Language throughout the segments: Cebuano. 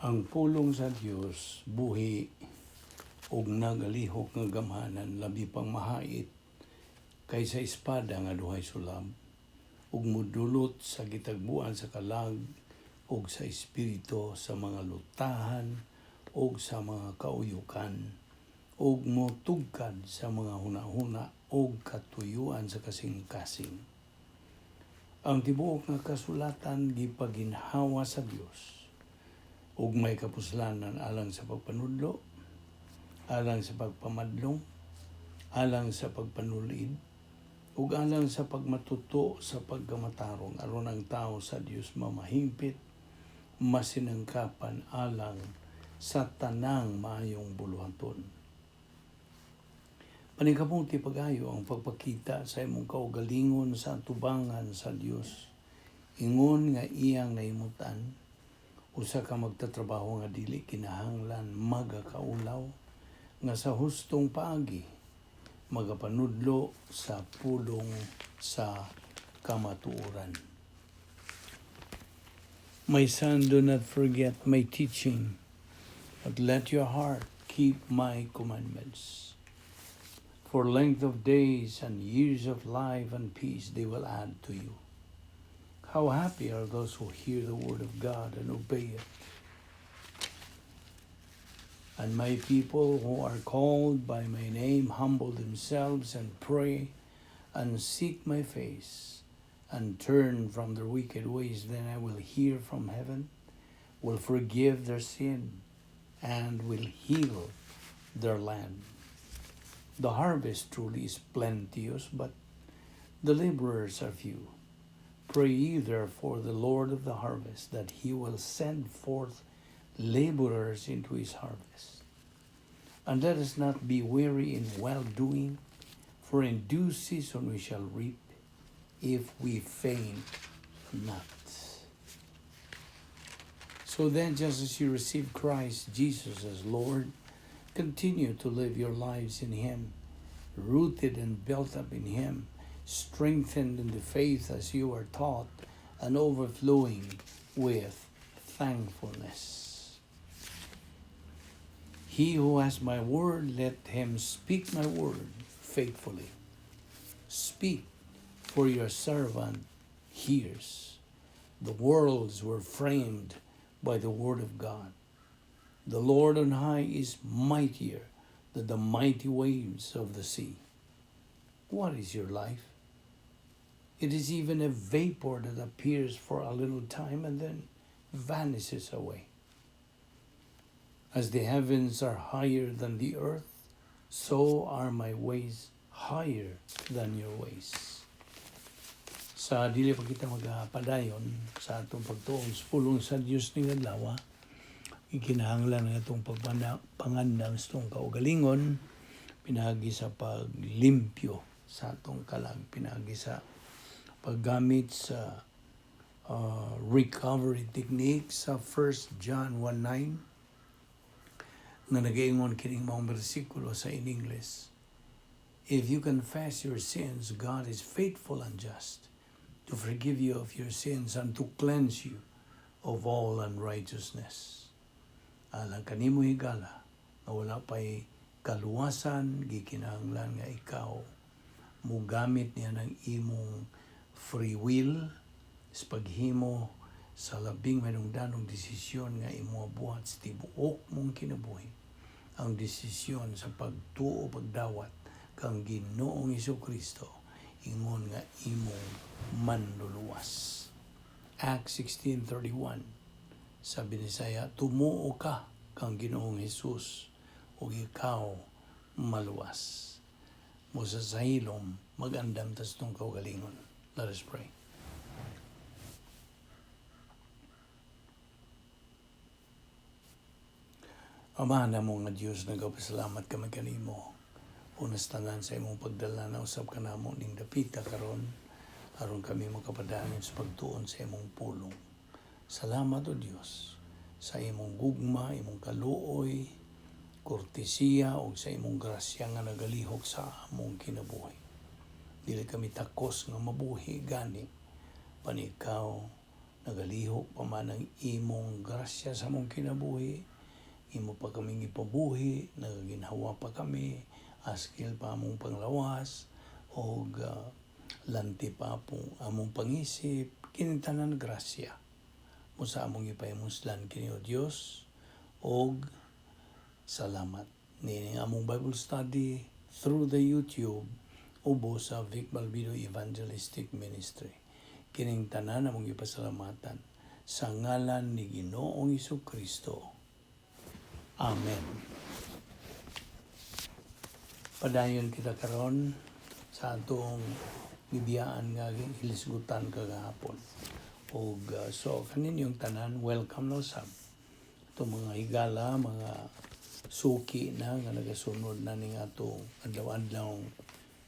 Ang pulong sa Dios buhi ug nagalihok nga gamhanan, labi pang mahait kaysa espada nga duhay sulab, ug mudulot sa gitagbuan sa kalag ug sa espiritu, sa mga lutahan ug sa mga kauyukan, ug motugkad sa mga hunahuna ug katuyuan sa kasing-kasing. Ang tibuok nga kasulatan gipaginhawa sa Dios ug may kapuslanan alang sa pagpanudlo, alang sa pagpamadlong, alang sa pagpanulid, ug alang sa pagmatuto sa pagkamatarong, aron ang tao sa Dios mamahingpit, masinangkapan alang sa tanang maayong buluhaton. Paningkamuti pag-ayo ang pagpakita sa imong kaugalingon sa atubangan sa Dios. Ingon nga iyang nahimutan, usa ka magtatrabaho nga dili kinahanglan magakaulaw, nga sa hustong paagi magapanudlo sa pulong sa kamatuoran. My son, do not forget my teaching, but let your heart keep my commandments. For length of days and years of life and peace they will add to you. How happy are those who hear the word of God and obey it. And my people who are called by my name humble themselves and pray and seek my face and turn from their wicked ways, then I will hear from heaven, will forgive their sin, and will heal their land. The harvest truly is plenteous, but the laborers are few. Pray ye therefore the Lord of the harvest that he will send forth laborers into his harvest. And let us not be weary in well doing, for in due season we shall reap if we faint not. So then, just as you receive Christ Jesus as Lord, continue to live your lives in Him, rooted and built up in Him, strengthened in the faith as you are taught, and overflowing with thankfulness. He who has my word, let him speak my word faithfully. Speak, for your servant hears. The worlds were framed by the word of God. The Lord on high is mightier than the mighty waves of the sea. What is your life? It is even a vapor that appears for a little time and then vanishes away. As the heavens are higher than the earth, so are my ways higher than your ways. Sa dili pa kita magpadayon sa atong pagtuon sa pulong sa Dios ning adlaw, ikinahanglan ang atong pagpangandam sa atong kaugalingon pinaagi sa paglimpyo sa atong kalag, pinaagi sa paggamit sa recovery technique sa 1 John 1:9 nga nagaingon kining maong bersikulo sa in English: "If you confess your sins, God is faithful and just to forgive you of your sins and to cleanse you of all unrighteousness." Alang kanimo, higala, nga wala pa'y kaluwasan, gikinahanglan nga ikaw mugamit niya ng imong free will sa paghimo sa labing manungdanong desisyon nga imo buhat sa tibuok mong kinabuhi, ang desisyon sa pagtuo, pagdawat kang Ginoong Kristo ingon nga imong manluluwas. Acts 16:31 sa Binisaya, "Tumuo ka kang Ginoong Hesus ug ikaw maluwas." Musa sa hilom, magandam tas tong kaugalingon. Let us pray. Ama namo nga Dios, nagapasalamat kami kanimo. Unas tanan sa imong pagdala na usab kanamo ning dapita karon aron kami makapadayon sa pagtuon sa imong pulong. Salamat, o Dios, sa imong gugma, imong kaluoy, kortesiya ug sa imong grasya nga nagalihok sa among kinabuhi. Dili kami takos nga mabuhi gani pan ikaw Nagalihok pa man ang imong grasya sa among kinabuhi. Imo pa kaming ipabuhi, nagaginhawa pa kami, askil pa among panglawas, og lanti pa po among pangisip, kini tanan grasya. Mo sa among ipahimuslan kini, O Dios, og salamat. Ni among Bible study through the YouTube ubos sa Vic Balbido Evangelistic Ministry. Kining tanan among ipasalamatan sa ngalan ni Ginoong Kristo. Amen. Padayon kita karon sa atong gibiyaan nga hilisgutan kagahapon. Og so kaninyong tanan, welcome na usab. Itong mga higala, mga suki na nga nagasunod na ning atong adlaw-adlaw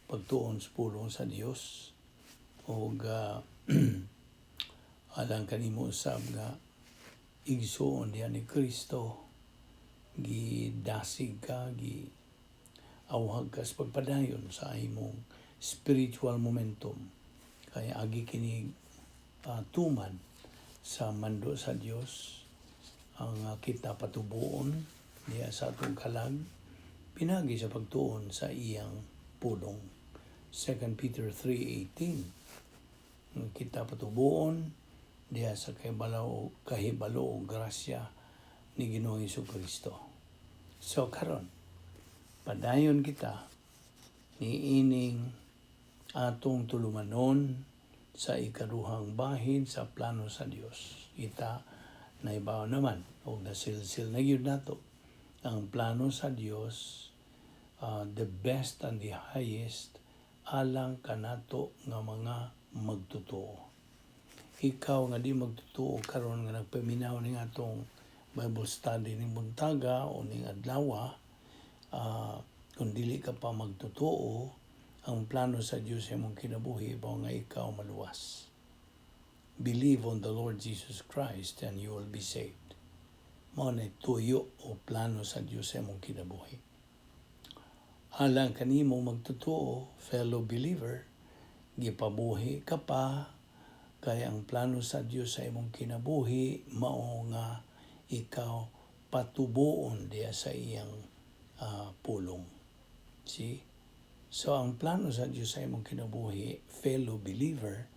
pagtuon sa pulong sa Dios. Og alang kanimo usab nga igsuon diha ni Kristo, gidasig ka, gi awhag ka sa pagpadayon sa imong spiritual momentum kay agi kini tuman sa mando sa Dios ang kita patubuon diha sa atong kalag pinagi sa pagtuon sa iyang pulong. 2 Peter 3:18, kita patubuon diha sa kahibalo kahibalo o grasya ni Ginoong Kristo. So karon, padayon kita ni ining atong tulumanon sa ikaduhang bahin sa plano sa Dios. Ita naibaw naman og nasilsil na gyud nato ang plano sa Dios, the best and the highest alang kanato nga mga magtotoo. Ikaw nga di magtotoo karon nga nagpaminaw ning atong Bible study ning buntaga o ning adlaw, kung dili ka pa magtotoo, ang plano sa Dios sa imong kinabuhi mao nga ikaw maluwas. Believe on the Lord Jesus Christ and you will be saved. Mao na tuyo o plano sa Dios sa imong kinabuhi. Alang kanimo magtotoo, fellow believer, gipabuhi ka pa kay ang plano sa Dios sa imong kinabuhi mao nga ikaw patubuon diya sa iyang pulong. See? So ang plano sa Dios sa imong kinabuhi, fellow believer,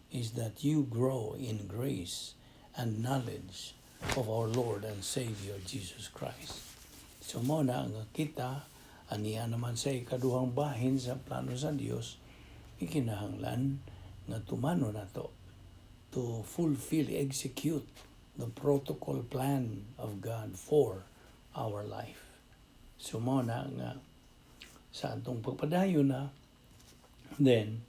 is that you grow in grace and knowledge of our Lord and Savior Jesus Christ. So mao na nga kita aniya naman sa ikaduhang bahin sa plano sa Dios, ikinahanglan nga tumano nato to fulfill, execute the protocol plan of God for our life. So mao na nga sa atong pagpadayon na then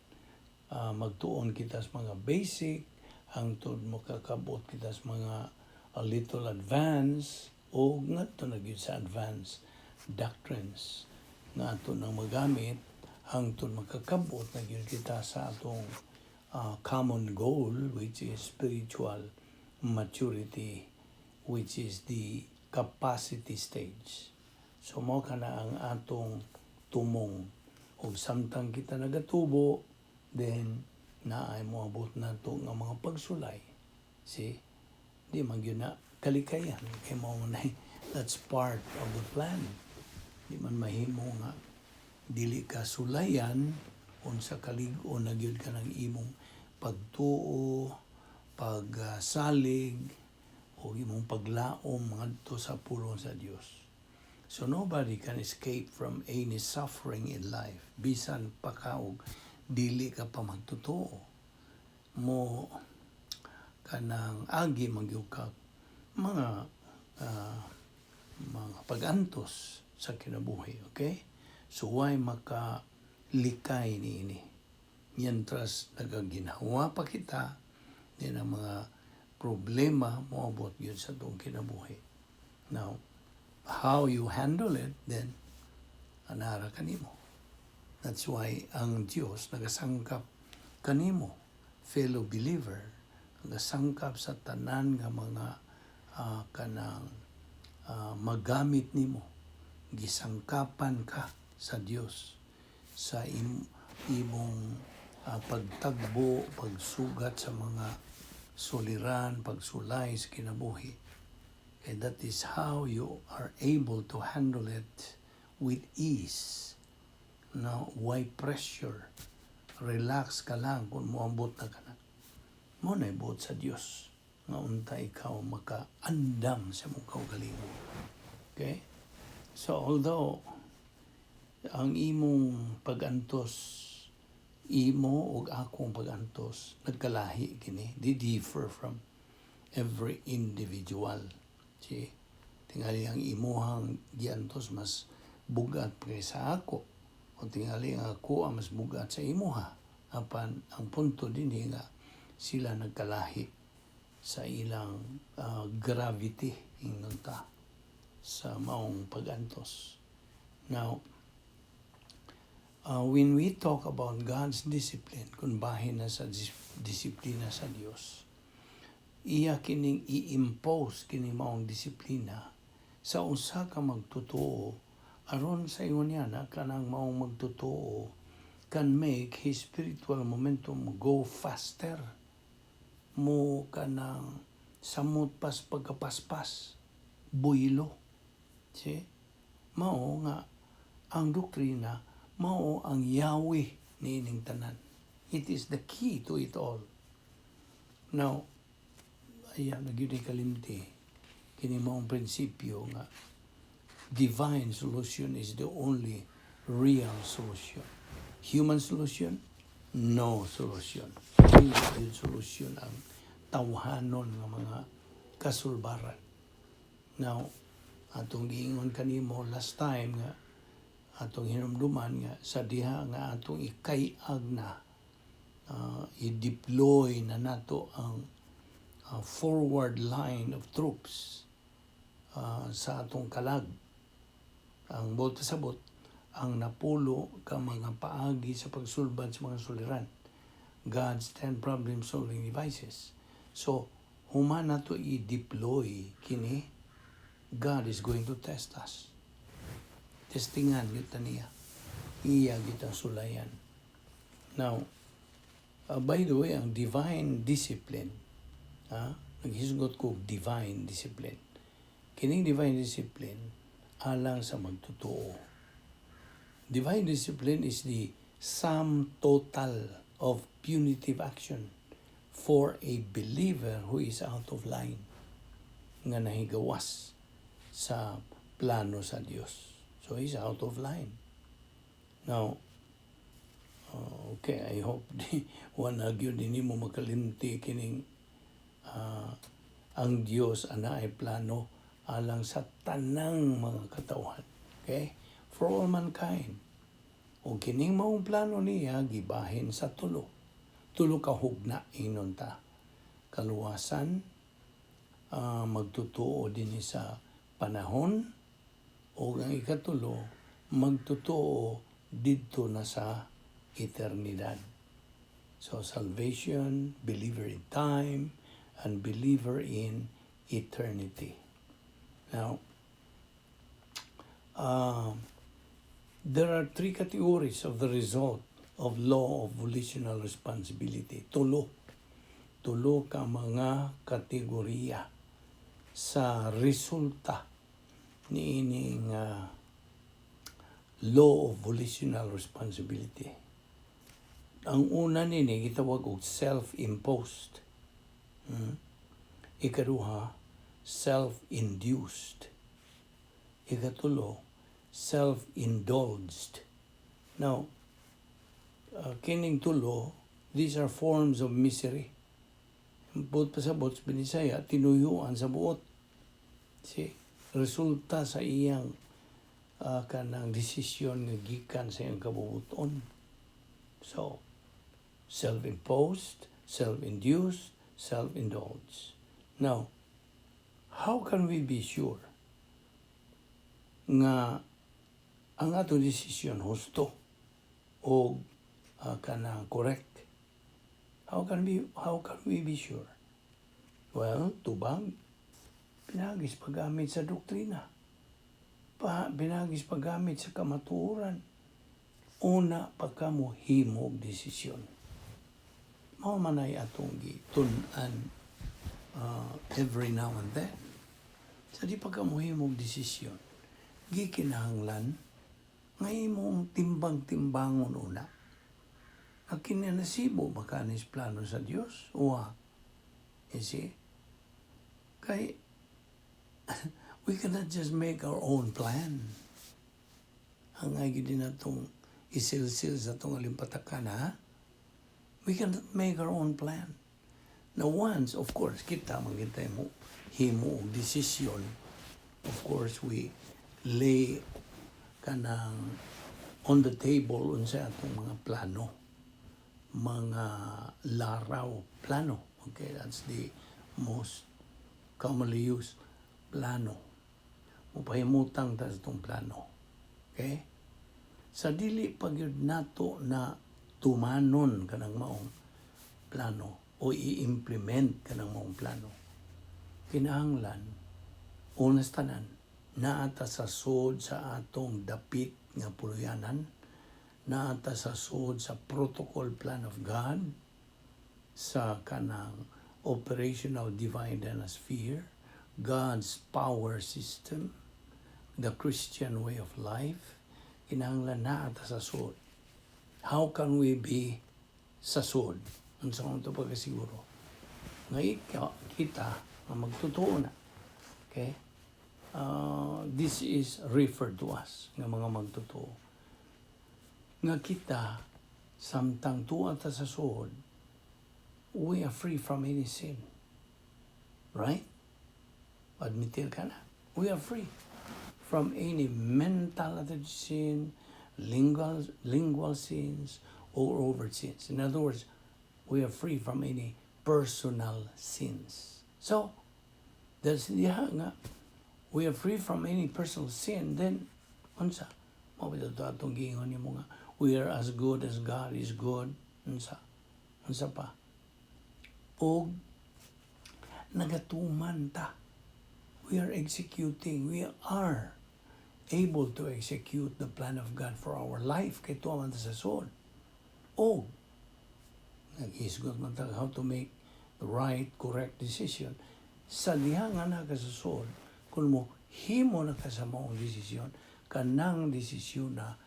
magtuon kita sa mga basic hangtod makakabot kita sa mga a little advance o ngadto na gyud sa advanced doctrines nga ato nang magamit hangtod makakabot na gyud kita sa atong common goal, which is spiritual maturity, which is the capacity stage. So mao kana ang atong tumong ug samtang kita nagatubo, then naay moabot nato nga mga pagsulay. See, di man gyud na kalikayan kay mao na, that's part of the plan. Di man mahimo nga dili ka sulayan unsa kalig-on na gyud ka ng imong pagtuo, pagsalig o imong paglaom ngadto sa pulong sa Dios. So nobody can escape from any suffering in life. Bisan pa ka og dili ka pa magtotoo. Mo kanang agi man gyud ka mga pag-antos sa kinabuhi, okay? So why makalikay niini? Mientras nagaginhawa pa kita, din ang mga problema moabot gyud sa atong kinabuhi. Now, how you handle it, then, anara kanimo. That's why ang Dios nagasangkap kanimo, fellow believer, nagasangkap sa tanan nga mga kanang magamit nimo. Gisangkapan ka sa Dios sa imong pagtagbo, pagsugat sa mga suliran, pagsulay sa kinabuhi. And that is how you are able to handle it with ease. No, why pressure? Relax ka lang kung moambot na ka na. Mao na buot sa Dios nga unta ikaw makaandam sa imong kaugalingon. Okay? So although ang imong pagantos, imo ug akong pagantos, nagkalahi kini, they differ from every individual. See? Tingali ang imuhang giantos mas bugat kaysa ako o tingali ang ako ang mas bugat sa imuha. Apan ang punto dinhi nga sila nagkalahi sa ilang gravity, ingnon ta, sa maong pagantos. Now, when we talk about God's discipline, kung bahin na sa disiplina sa Dios, iya kining i-impose kini maong disiplina sa usa ka magtotoo aron sa ingon niya na kanang maong magtotoo can make his spiritual momentum go faster, mo kanang samot pas pagkapaspas buylo. See, mao nga ang doktrina mao ang yawi niining tanan. It is the key to it all. Now, ayan na gyud kalimti kini maong prinsipyo nga divine solution is the only real solution. Human solution, no solution. Dili gyud solution ang tawhanon nga mga kasulbaran. Now, atong giingon kanimo last time nga atong hinumduman nga sa diha nga atong ikay-ag na, i-deploy na nato ang forward line of troops sa atong kalag. Ang buot pasabot, ang 10 ka mga paagi sa pagsulbad sa mga suliran. God's 10 problem solving devices. So, human nato i-deploy kini, God is going to test us. Testingan gyud ta niya. Iya kitang sulayan. Now, by the way, ang divine discipline, naghisgot ko og divine discipline. Kining divine discipline, alang sa magtotoo. Divine discipline is the sum total of punitive action for a believer who is out of line, nga nahigawas sa plano sa Dios. So he's out of line. Now, okay, I hope di wala gyud nimo makalimti kining ang Dios anaay plano alang sa tanang mga katawhan. Okay? For all mankind. O kining maong plano niya gibahin sa tulo. Tulo ka hugna, ingnon ta. Kaluwasan, magtotoo dinhi sa panahon, o ang ikatulo, magtotoo didto na sa eternidad. So salvation, believer in time, and believer in eternity. Now, there are three categories of the result of law of volitional responsibility. Tulo. Tulo ka mga kategorya sa resulta niining law of volitional responsibility. Ang una nini gitawag og self-imposed. Ikaduha, self-induced. Ikatulo, self-indulged. Now, kining tulo, these are forms of misery. Buot pasabot sa Binisaya, tinuyuan sa buot. Si resulta sa iyang kanang desisyon nga gikan sa iyang kabubuton. So, self-imposed, self-induced, self-indulged. Now, how can we be sure nga ang atong desisyon husto o kanang correct? How can we be sure? Well, tubag pinaagi sa paggamit sa doktrina. Pinaagi sa paggamit sa kamatuoran. Una pa ka mo himog desisyon. Mao man ay atong gitun-an Every now and then. Sa di pa ka mohimog desisyon, gikinahanglan nga imong timbang-timbangon una. Ang kinanasibo ba kanis plano sa Dios? Uwa. You see? Kay, we cannot just make our own plan. Ang ay gid natong isilsil sa atong alimpatakan, ha? We cannot make our own plan. Now once, of course, kita man kita mo himo og desisyon. Of course, we lay kanang on the table unsa atong mga plano, mga laraw, plano. Okay, that's the most commonly used, plano. Mupahimutang ta sa atong plano. Okay? Sa dili pa gyud nato na tumanon kanang maong plano o i-implement kanang maong plano, kinahanglan, unas tanan, naa ta sa sud sa atong dapit nga puluyanan, naa ta sa sud sa protocol plan of God, sa kanang operational divine sphere, God's power system, the Christian way of life, kinahanglan naa ta sa sud. How can we be sa sud? Unsa man to pagkasiguro? Nga ikaw, kita, nga magtotoo na. Okay? This is referred to us, nga mga magtotoo. Nga kita, samtang tuwa ta sa suod, we are free from any sin. Right? Admitir ka na. We are free from any mental attitude sin, lingual sins, or overt sins. In other words, we are free from any personal sins. So, that's diha nga, we are free from any personal sin, then, unsa? Mao ba ito atong giingon nimo nga, we are as good as God is good? Unsa? Unsa pa? Og nagatuman ta. We are executing. We are able to execute the plan of God for our life kay tuwa man ta sa suod. O naghisgot man ta how to make the right, correct decision. Sa diha nga naa ka sa suod, kung mo himo na ka sa maong desisyon, kanang desisyon na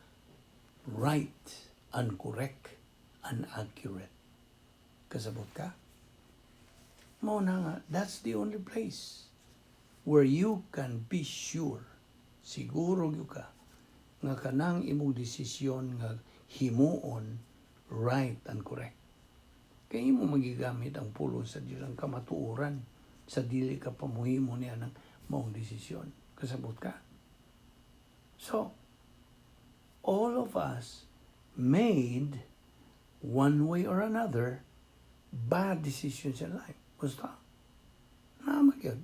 right and correct and accurate. Kasabot ka? Mao na nga, that's the only place where you can be sure, siguro gyud ka, nga kanang imong desisyon nga himuon right and correct. Kay imo magigamit ang pulong sa Dios, ang kamatuoran, sa dili ka pamuhimo niya ng maong desisyon. Kasabot ka? So, all of us made, one way or another, bad decisions in life. Basta, naa gyud.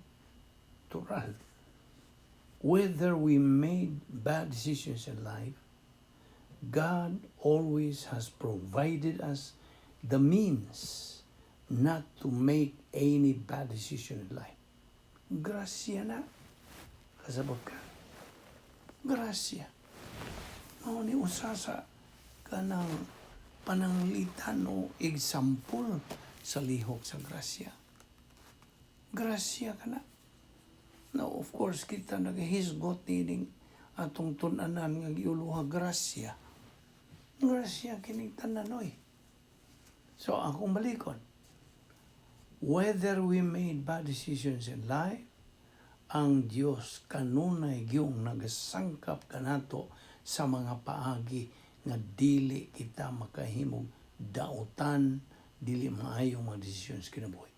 Tural. Whether we made bad decisions in life, God always has provided us the means not to make any bad decision in life. Grasya na. Kasabot ka? Grasya. Mao ni usa sa kanang pananglitan o example sa lihok sa grasya. Grasya ka na. Now, of course, kita nagahisgot nining atong tun-anan nga giuluha grasya. Grasya kining tanan oy. So, akong balikon. Whether we made bad decisions in life, ang Dios kanunay gyung nagasangkap kanato sa mga paagi nga dili kita makahimog dautan, dili maayong mga desisyon sa kinabuhi.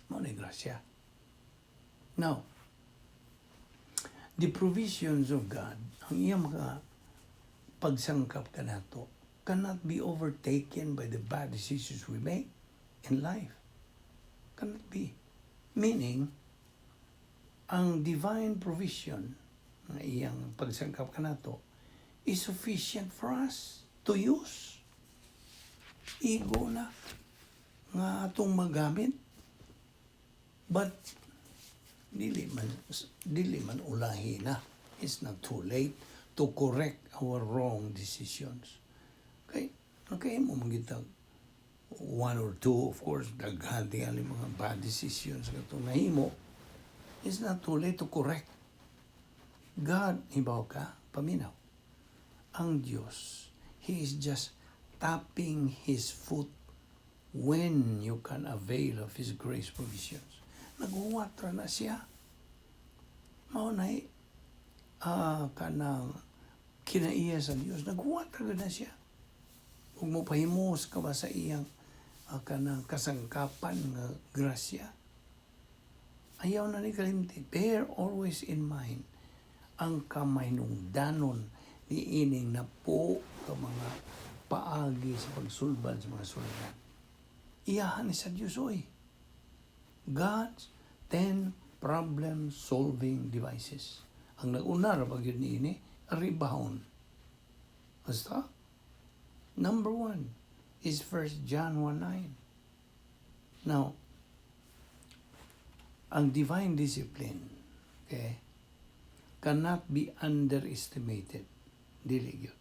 Mao na grasya. Now, the provisions of God, ang iyang mga pagsangkap kanato, cannot be overtaken by the bad decisions we make in life. Cannot be. Meaning, ang divine provision nga iyang pagsangkap kanato is sufficient for us to use. Igo na nga atong magamit. But dili man ulahi na. It's not too late to correct our wrong decisions. Okay? Okay mo magitag One or two, of course, daghan tingali mga bad decisions nga itong nahimo. It's not too late to correct. God, hibaw ka, paminaw. Ang Diyos, He is just tapping His foot when you can avail of His grace provisions. Naghuwat ra na siya. Mao na kanang kinaiya sa Dios, naghuwat ra na siya. Ug mo pahimos ka ba sa iyang kanang kasangkapan nga grasya? Ayaw na ni kalimti. Bear always in mind ang kamahinungdanon ni ining napo ka mga paagi sa pagsulbad sa mga sulbad. Iyahan ni sa Dios, oy. God's 10 problem solving devices. Ang nag-una ra pa gyud niini, rebound. Basta? Number one is 1 John 1:9. Now, ang divine discipline, okay, cannot be underestimated. Dili gyud.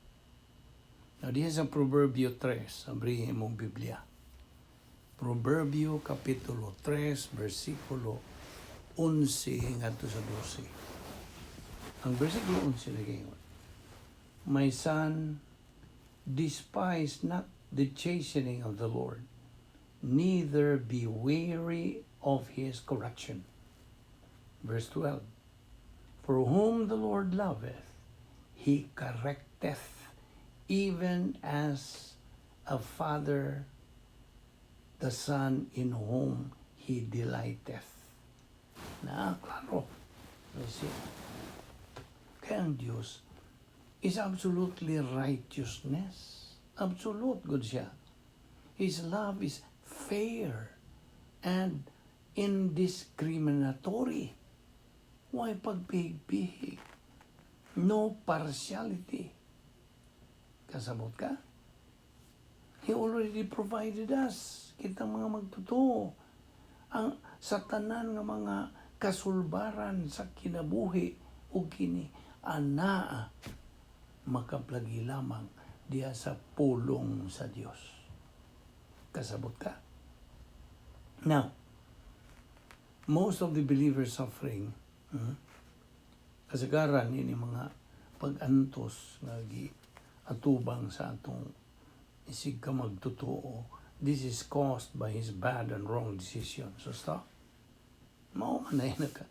Now, diha sa Proverbio 3, abrihin mong Biblia. Proverbio Kapitulo 3, versikulo 11 ngadto sa 12. Ang versikulo 11 nagaingon, "My son, despise not the chastening of the Lord, neither be weary of his correction." Verse 12, "For whom the Lord loveth, he correcteth, even as a father the son in whom he delighteth." Na, klaro. You see? Kaya ang Diyos is absolutely righteousness. Absolute good siya. His love is fair and indiscriminatory. Way pagpihig-pihig? No partiality. Kasabot ka? He already provided us, kitang mga magtotoo, ang sa tanan nga mga kasulbaran sa kinabuhi ug kini anaa makaplagi lamang diha sa pulong sa Dios. Kasabot ka? Now, most of the believers suffering, kasagaran ini mga pag-antos nga gi atubang sa atong isig ka magtotoo, this is caused by his bad and wrong decision. So stop. Mao man na naka,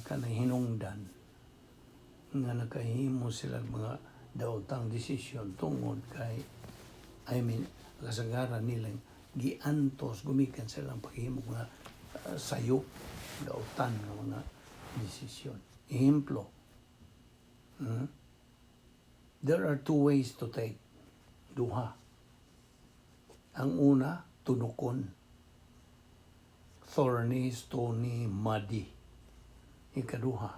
kanang hinungdan nga nakahimo sila mga daotang desisyon tungod kay, I mean, kasagaran nilang giantos gumikan sa ilang paghimo nga sayo, daotan nga mga desisyon. Ehemplo, There are two ways to take. Duha. Ang una, tunukon. Thorny, stony, muddy. Ikaduha,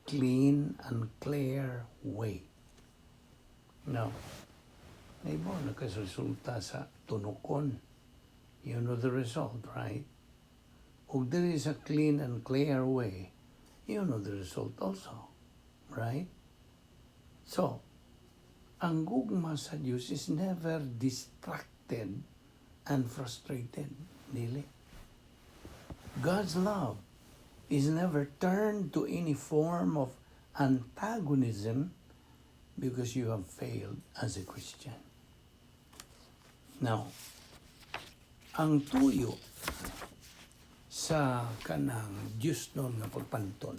clean and clear way. Now, naibo, nakaresulta sa tunukon. You know the result, right? Ug there is a clean and clear way, you know the result also, right? So, ang gugma sa Diyos is never distracted and frustrated. Dili. God's love is never turned to any form of antagonism because you have failed as a Christian. Now, ang tuyo sa kanang Diyos nun nga pagpanton,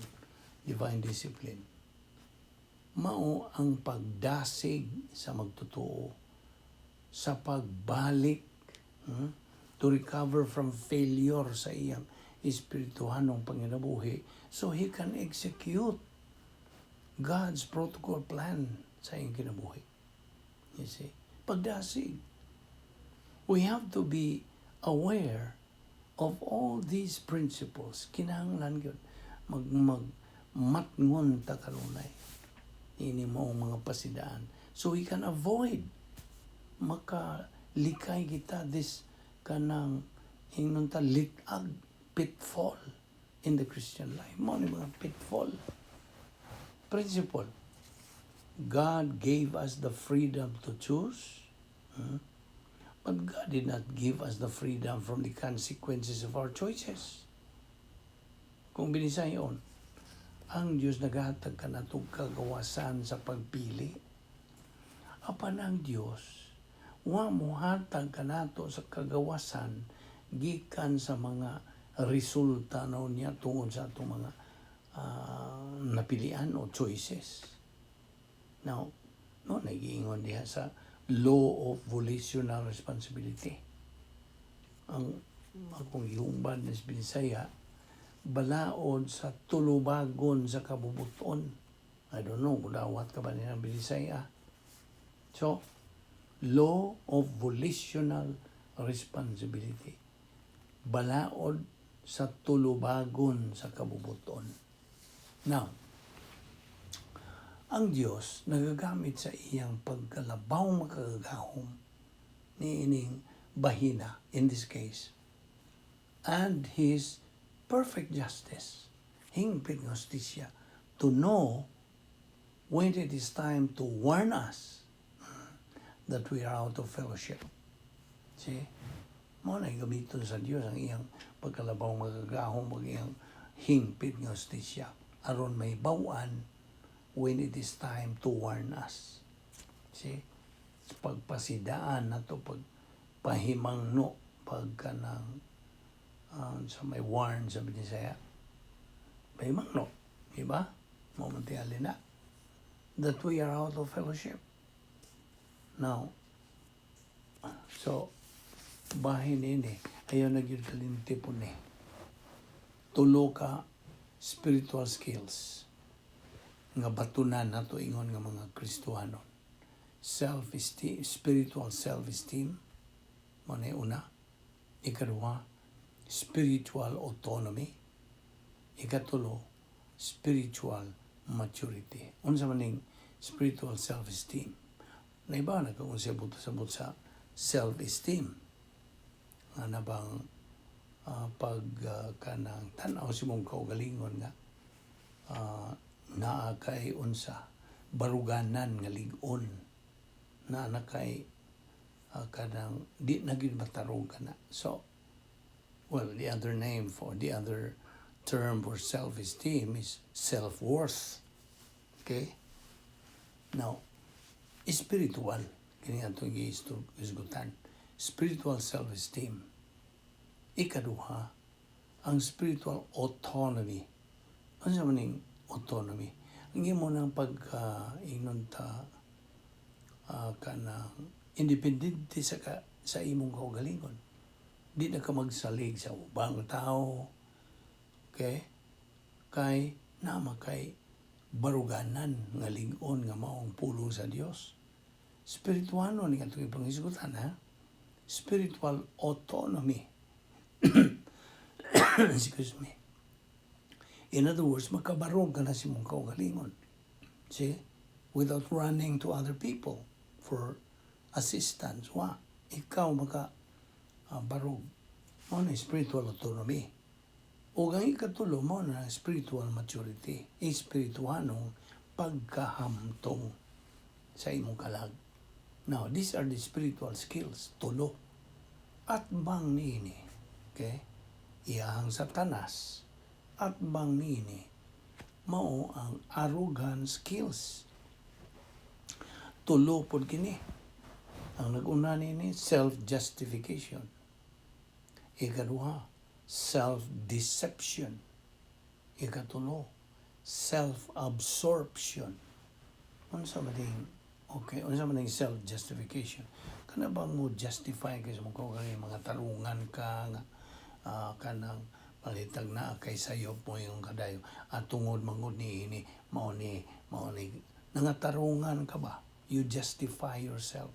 divine discipline, mao ang pagdasig sa magtotoo sa pagbalik, to recover from failure sa iyang espirituhanong panginabuhi so he can execute God's protocol plan sa iyang kinabuhi. You see? Pagdasig. We have to be aware of all these principles. Kinahanglan gyud mag mag matngon ta kanunay ini mo mga pasidaan so we can avoid makalikay kita this kanang ingnon ta litag, pitfall in the Christian life. Mao ni mga pitfall. Principle. God gave us the freedom to choose. But God did not give us the freedom from the consequences of our choices. Kung binisayon, ang Diyos naghatag kanatog kagawasan sa pagpili. Apan ang Diyos, wa mohatag kanato sa kagawasan gikan sa mga resulta na niya tungod sa atong mga napilian o choices. Now, no, nagiingon diha sa law of volitional responsibility. Ang akong gihumban sa Binisaya, balaod sa tulubagon sa kabubuton. I don't know kung dawat ka ba niya ng Binisaya. So, law of volitional responsibility. Balaod sa tulubagon sa kabubuton. Now, ang Diyos nagagamit sa iyang pagkalabaw makagagahom ni ining bahina in this case and His perfect justice, hingpit nga hustisya, to know when it is time to warn us that we are out of fellowship. See? Mao na gamiton sa Dios ang iyang pagkalabaw makagagahom ug iyang hingpit nga hustisya aron mahibaw-an when it is time to warn us. See? Pagpasidaan nato, pagpahimangno, pagka ng sa may warn sa Binisaya. Pahimangno. Diba? Mao man tingali na that we are out of fellowship. Now, so, bahin ini, ayaw na gyud kalimti po ni. Tulo ka spiritual skills nga batunan nato ingon nga mga Kristohanon. Self-esteem, spiritual self-esteem, mao na una. Ikaduha, spiritual autonomy. Ikatulo, spiritual maturity. Unsa man ning spiritual self-esteem? Naiba na kung siya sabot sa self-esteem. Nga na bang pag kanang tan-aw sa imong kaugalingon nga naa kay unsa baruganan nga lig-on, naa na kay kanang di na gyud matarong ka na. So, well, the other name for, the other term for self-esteem is self-worth. Okay? Now, spiritual kini atong giisgutan, spiritual self-esteem. Ikaduha, ang spiritual autonomy. Ano man ning autonomy? Ang imo nang pagka ingnon ta kanang independente sa imong kaugalingon. Di na ka magsalig sa ubang tao. Okay? Kay nama kay baruganan nga lig-on nga maong pulong sa Dios. Spirituano ni atong ipanghisgutan, ha. Spiritual autonomy. Excuse me. In other words, makabarog ka na sa imong kaugalingon. See? Without running to other people for assistance. Wa. Ikaw maka barog. Mao na spiritual autonomy. O ang ikatulo, mao na spiritual maturity. Espirituanong pagkahamtong sa imong kalag. Now, these are the spiritual skills. Tulo. At bang niini, okay? Iyahang Satanas. At bang niini, mao ang arrogant skills. Tulo pod kini. Ang nag-una nini, self-justification. Ikaduha, self-deception. Ikatulo, self-absorption. Unsa man ding, okay, unsa man ding self-justification? Kana bang mo justify kay sa mga kay mga tarungan ka nga kanang palitag na kay sayop mo yung kadayo at tungod mangod ni ini mao ni nangatarungan ka ba? You justify yourself,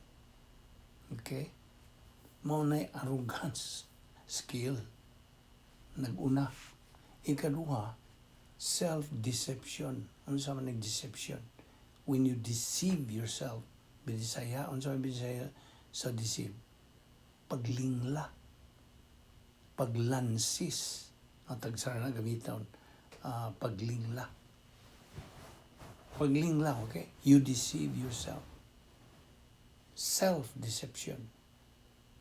okay? Mao na arrogance skill naguna. Ikaduha, self deception. Ano sa man deception? When you deceive yourself. Binisaya, unsa man Binisaya sa deceive? Paglingla, paglansis. Ang tagsara na gamiton, paglingla, paglingla. Okay, you deceive yourself, self deception.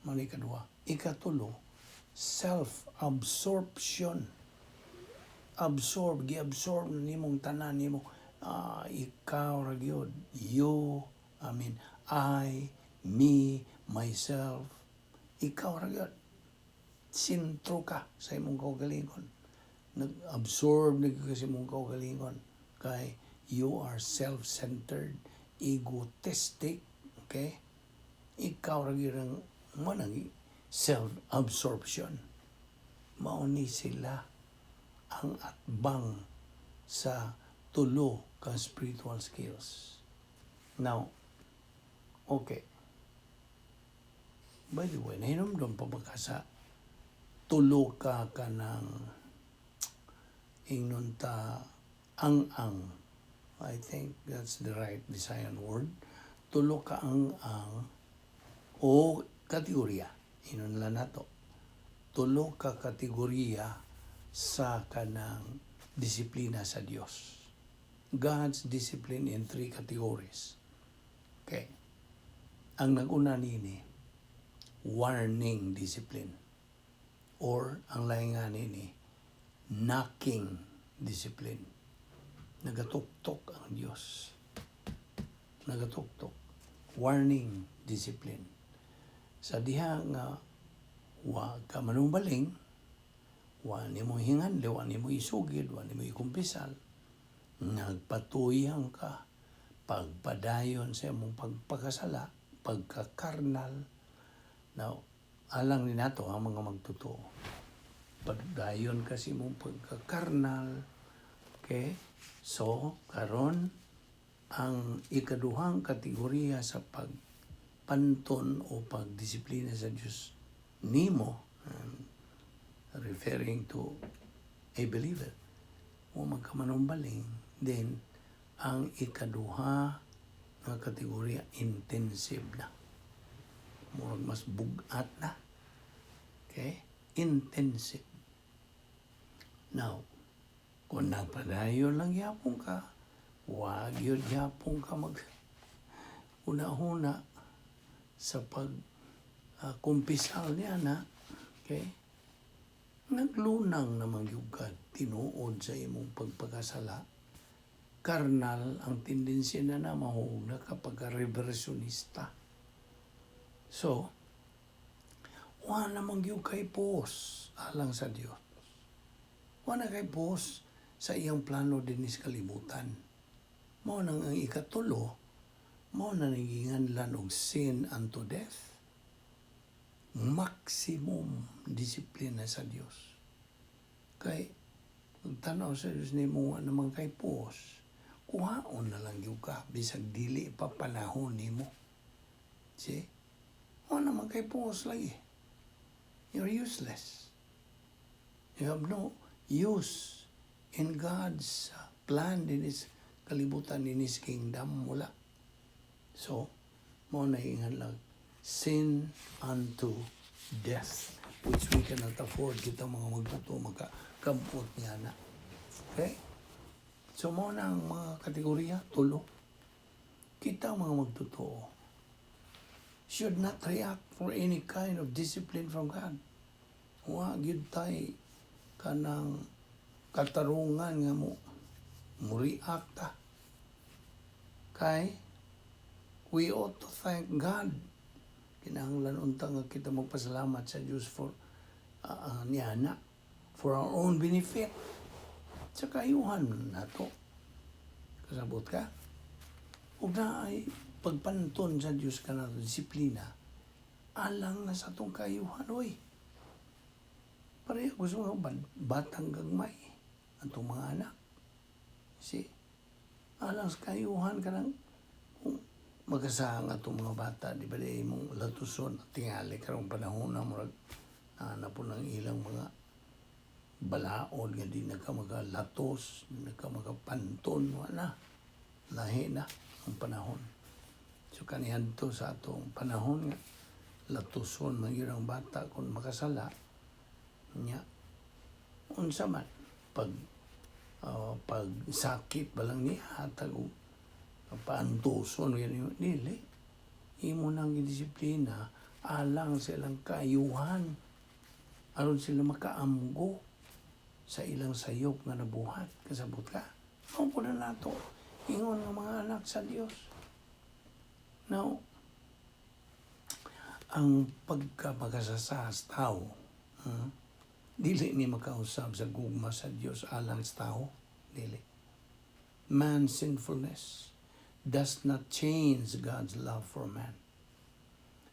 Mao ni ikaduha. Ikatulo, self-absorption. Absorb, gi-absorb nimong tanan nimo. Ikaw ra gyud. You, I mean, I, me, myself. Ikaw ra gyud. Sentro ka sa imong kaugalingon. Nag-absorb na gyud ka sa imong kaugalingon. Kay you are self-centered, egotistic, okay? Ikaw ra gyud ang mao nang self-absorption. Mao ni sila ang atbang sa tulo ka spiritual skills. Now, okay. By the way, nahinumdum pa ba ka sa tulo ka kanang ingnon ta ang-ang? I think that's the right Visayan word. Tulo ka ang-ang o kategorya. Ingnon lang nato. Tulo ka kategorya sa kanang disiplina sa Dios. God's discipline in three categories. Okay. Ang nag-una nini, warning discipline. Or, ang lahi nga nini, knocking discipline. Nagatuktok ang Diyos. Nagatuktok. Warning discipline. Sa diha nga wa ka manumbaling, wa nimo hinganli, wa nimo isugid, wa nimo ikumpisal, nagpatuyang ka, pagpadayon sa imong pagpakasala, pagkakarnal. Now, alang ni nato ang mga magtotoo. Padayon kasi imong pagkakarnal. Okay? So, karon ang ikaduhang kategorya sa pagpanton o pagdisiplina sa Diyos nimo, referring to a believer, o magkamanombaling, then ang ikaduha nga kategorya, intensive na. Murag mas bugat na. Okay? Intensive. Now, kung nagpadayon lang yapon ka, wag yun yapon ka mag una-una sa pag kumpisal niya na, okay? Naglunang naman gyud ka tinuod sa imong pagpakasala. Karnal ang tendensya na na mahuog na kapag reversionista. So, wa naman gyud kay puos alang sa Dios. Wa na kay puos sa iyang plano dinis kalibutan. Mao nang ang ikatulo, mao na giinganlan og sin unto death. Maximum disiplina sa Dios. Kay pagtanaw sa Dios nimo, wa naman kay puos, kuhaon na lang gyud ka bisag dili pa panahon nimo. See? Wa naman kay puos lagi. You're useless. You have no use in God's plan in His kalibutan, in His kingdom. Wala. So, mao na ingan lang, sin unto death, which we cannot afford kita mga magtotoo makakampot niya na. Okay? So, mao na ang mga kategorya, tulo. Kita mga magtotoo should not react for any kind of discipline from God. Wa gyud tay kanang katarungan nga mo react ta. Kay we ought to thank God. Kinahanglan unta nga kita magpasalamat sa Dios for niya na for our own benefit. Sa kaayuhan nato. Kasabot ka? Ug na ay pagpanton sa Dios kanato, disiplina, alang na sa atong kaayuhan, oy. Pareho gusto mga batang gagmay atong mga anak. See? Alang sa kaayuhan ka lang kung magasahang atong mga bata, di ba, di imong latuson, tingali karong panahon na murag na po ng ilang mga balaod nga di na ka magalatos, di na ka magapanton, wala. Lahi na ang panahon. So kaniadto sa atong panahon nga latuson man gyud ang bata kung makasala nya, unsa man pag sakit ba lang niya hatag og paantuson gyud dili imo nang gidisiplina. Alang sa ilang kaayuhan, aron sila makaamgo sa ilang sayop nga nabuhat. Kasabot ka? Mao po na nato. Ingon nga mga anak sa Dios. Now, ang pagkamakasasa sa tao, dili ni makausab sa gugma sa Dios alang sa tao. Dili. Man's sinfulness does not change God's love for man.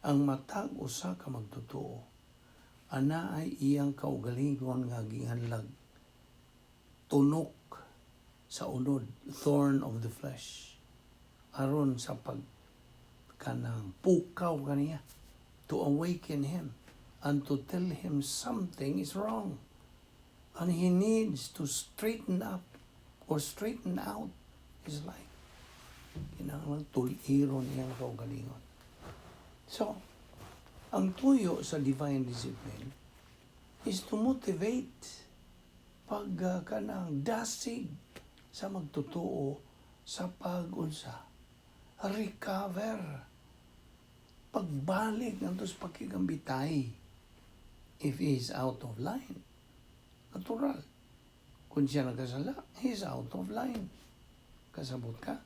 Ang matag usa ka magtotoo, ana ay iyang kaugalingon nga gianlag tunok sa unod, thorn of the flesh, aron sa pag kanang pukaw kaniya, to awaken him and to tell him something is wrong and he needs to straighten up or straighten out his life. Kinahanglan tuliron iyang kaugalingon. So, ang tuyo sa divine discipline is to motivate, pag kanang dasig sa magtotoo sa pag-unsa, recover, pagbalik ngadto sa pakigambitay if he is out of line. Natural, kung siya nagkasala, he is out of line. Kasabot ka?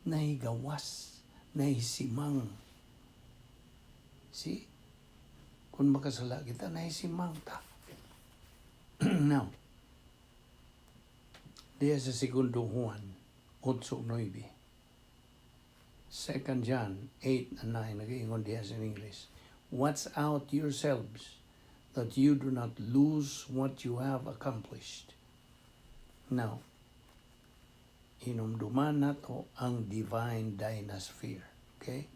Nahigawas, nahisimang. See, kung makasala kita, nahisimang ta. Now, diya sa Segundo Juan 8:9. 2 John 8 and 9, nag-iingon diya sa English, "Watch out yourselves that you do not lose what you have accomplished." Now, hinumduman nato ang divine dynasphere. Okay?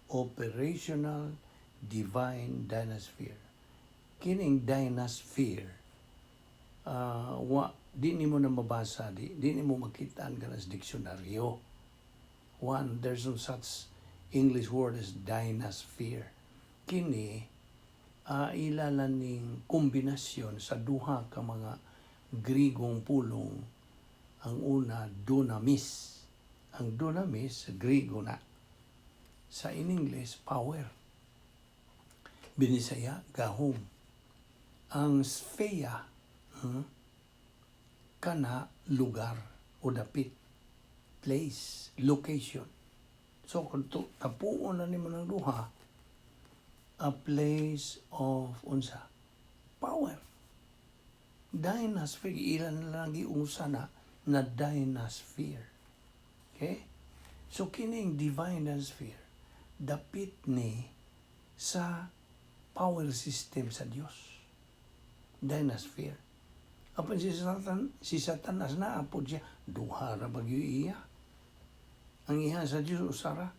Operational divine dynasphere. Kining dynasphere, wa, di nimo na mabasa, di nimo makitaan ka sa diksyonaryo. One, there's no such English word as dynasphere. Kini, ilala ning kombinasyon sa duha ka mga Grigong pulong. Ang una, dunamis. Ang dunamis, Grigo na. Sa in English, power. Binisaya, gahom. Ang sphere, kana lugar o dapit, place, location. So, kung tapuon na nimo ng duha, a place of unsa? Power. Dynasphere, ilan na lang giusa na na dynasphere. Okay? So, kining divine sphere, dapit ni sa power system sa Dios. Dynasphere. Apan si Satan, si Satanas na apod siya, duha ra bagyo iya. Ang iya sa Dios usara.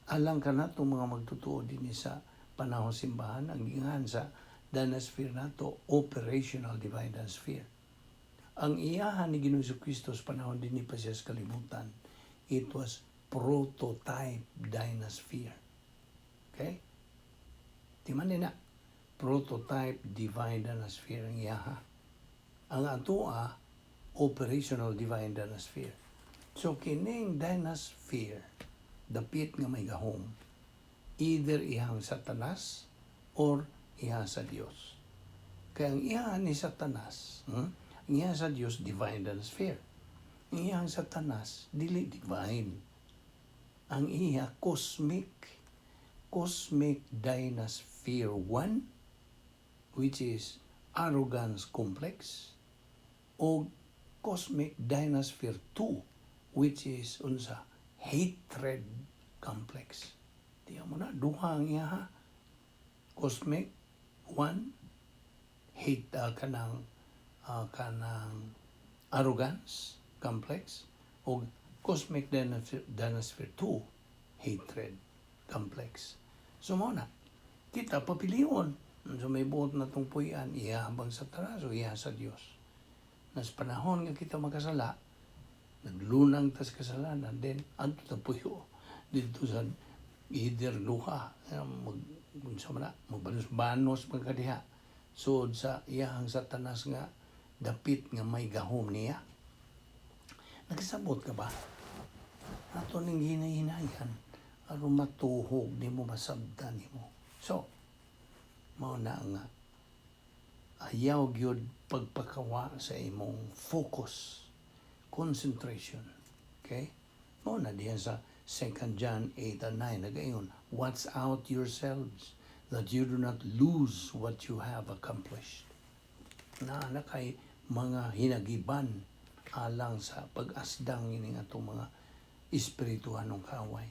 Alang ka nato mga magtotoo din sa panahon simbahan, ang giingan sa dynasphere nato, operational divine sphere. Ang iyahan ni Ginoong Kristo sa panahon din pa siya sa kalibutan, it was prototype dynasphere. Okay? Di man na prototype divine dynasphere ang iyaha. Ang atoa, operational divine dynasphere. So kining dynasphere, dapit nga may gahom, either iyang Satanas or iya sa Dios. Kaya ang iya ni Satanas, ang iya sa Dios, divine dynasphere. Ang iyang Satanas, dili divine. Ang iya cosmic, cosmic dynasphere 1, which is arrogance complex, o cosmic dynasphere 2, which is unsa? Hatred complex. Diya mo na, duha ang iya ha. Cosmic 1, hate, kanang arrogance complex, o cosmic dynasphere 2, hatred complex. So mo na, kita papilion. So may buot na tong puy-an, iya bang Satanas o iya sa Dios? Nas panahon nga kita makasala, naglunang tas kasalanan, then adto ta puyo dito sa either duha, mag unsa man na, magbanos-banos man ka diha. Sud sa iyahang Satanas nga dapit nga may gahom niya. Nagsabot ka ba? Ato ning hinay-hinayan. Aron matuhog nimo, masabtan nimo. So, mao na nga ayaw gyud pagpakawa sa imong focus, concentration. Okay? Mao na diyan sa 2 John 8 and 9, nagaingon, "Watch out yourselves that you do not lose what you have accomplished." Na kay mga hinagiban alang sa pag-asdang ining atong mga espirituhanong kaaway.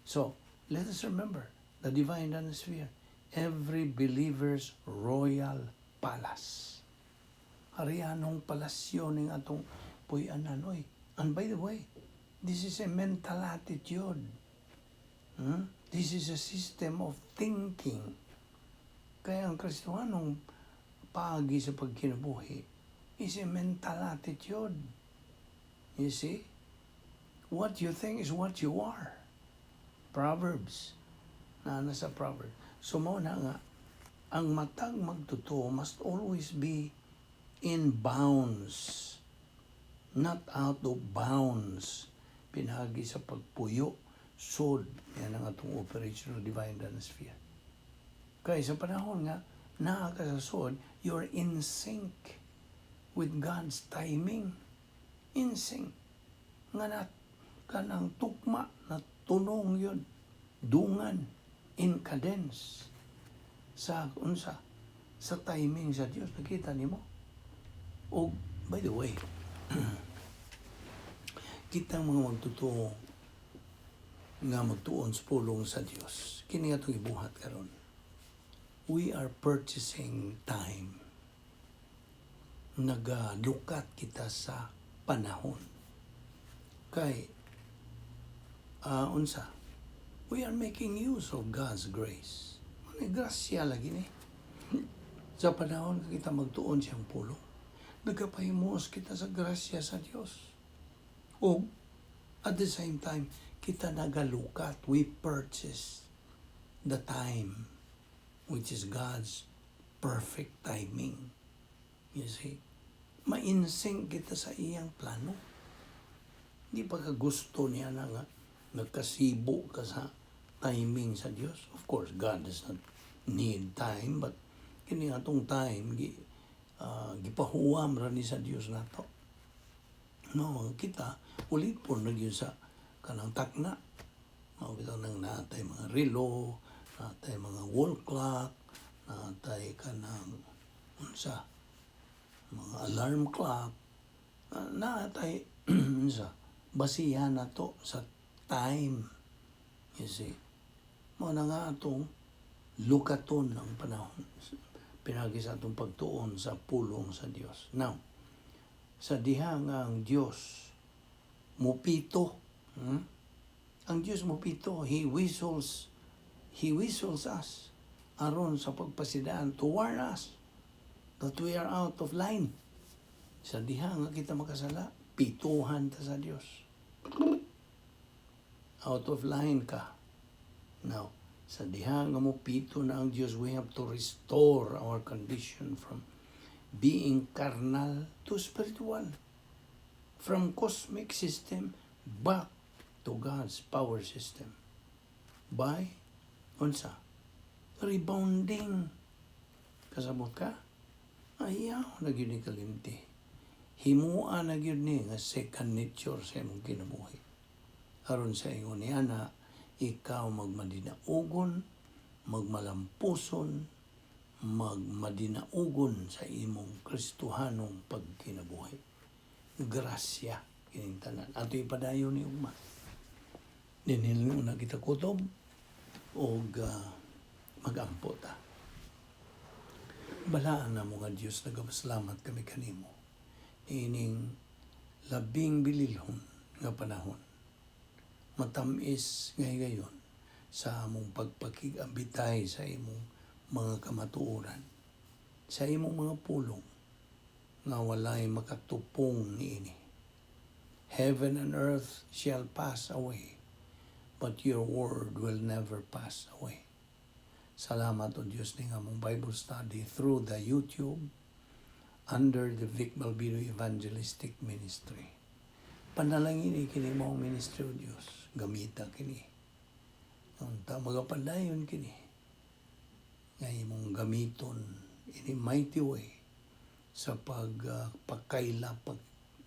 So, let us remember the divine sphere, every believer's royal palace. Harianong palasyo ning atong puy-anan. Oy. And by the way, this is a mental attitude. This is a system of thinking. Kaya ang Kristohanong paagi sa pagkinabuhi is a mental attitude. You see? What you think is what you are. Proverbs. Na nasa Proverbs. So mao na nga, ang matag magtotoo must always be in bounds, not out of bounds. Pinaagi sa pagpuyo, sod, yan ang atong operational divine sphere. Kaya sa panahon nga, naa ka sa sod, you're in sync with God's timing. In sync. Nga na, kanang tukma na tunong yun. Dungan, in cadence. Sa unsa? Sa timing sa Dios. Nakita nimo? O, by the way, kitang mga magtotoo nga magtuon sa pulong sa Dios. Kini atong ibuhat karon. We are purchasing time. Nagalukat kita sa panahon. Kay unsa? We are making use of God's grace. Ano, grasya lagi ni. Sa panahon nga kita magtuon siyang pulong, nagkapahimuos kita sa grasya sa Dios. O at the same time, kita nagalukat, we purchase the time, which is God's perfect timing. You see? Ma-in sync kita sa iyang plano. Di pa ka gusto niya na nga nagkasibo ka sa timing sa Dios. Of course, God does not need time, but kini atong time gipahuwam ra ni sa Dios nato. No, kita ulit po na gyud sa kanang takna. Mao bitaw nang natay mga relo, natay mga wall clock, natay kanang unsa, mga alarm clock, natay unsa, basihan nato sa time. You see? Mao na nga atong lukaton ang panahon pinaagi sa atong pagtuon sa pulong sa Dios. Now, sa diha nga ang Dios mupito, Ang Dios mupito, He whistles us aron sa pagpasidaan, to warn us that we are out of line. Sa diha nga kita makasala, pituhan ta sa Dios. Out of line ka. Now, sa diha nga mo pito na ang Dios, we have to restore our condition from being carnal to spiritual. From cosmic system back to God's power system. By, unsa? Rebounding. Kasabot ka? Ayaw na gyud ni kalimti. Himua na gyud ni nga second nature sa imong kinabuhi. Aron sa ingon ni ana, ikaw magmadinaugon, magmalampuson, magmadinaugon sa imong Kristohanong pagkinabuhi. Grasya kining tanan. Ato ipadayon ni ugma. Dinhil na kita kutob og magampo ta. Balaan na mo nga Diyos, nagapasalamat kami kanimo. Ining labing bililhon nga panahon. Matamis nga higayon sa among pagpakig-abitay sa imong mga kamatuoran. Sa imong mga pulong nga walay makatupong niini. Heaven and earth shall pass away, but your word will never pass away. Salamat, O Diyos, ning among Bible study through the YouTube under the Vic Balbido Evangelistic Ministry. Panalangin kini mong ministry, O Diyos. Gamita kini. Unta magapadayon kini nga imong gamiton in a mighty way sa pag pagkaila pag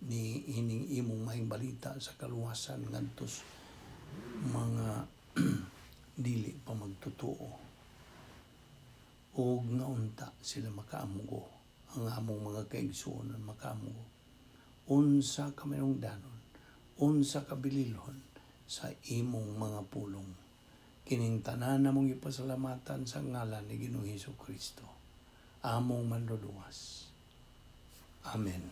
ni ining imong maayong balita sa kaluwasan ngadto sa mga dili pa magtotoo ug nga unta sila makaamgo, ang among mga kaigsuonan makaamgo unsa ka mahinungdanon, unsa ka bililhon sa imong mga pulong. Kining tanan namong ipasalamatan sa ngalan ni Ginoong Hesus Kristo, among Manluluwas. Amen.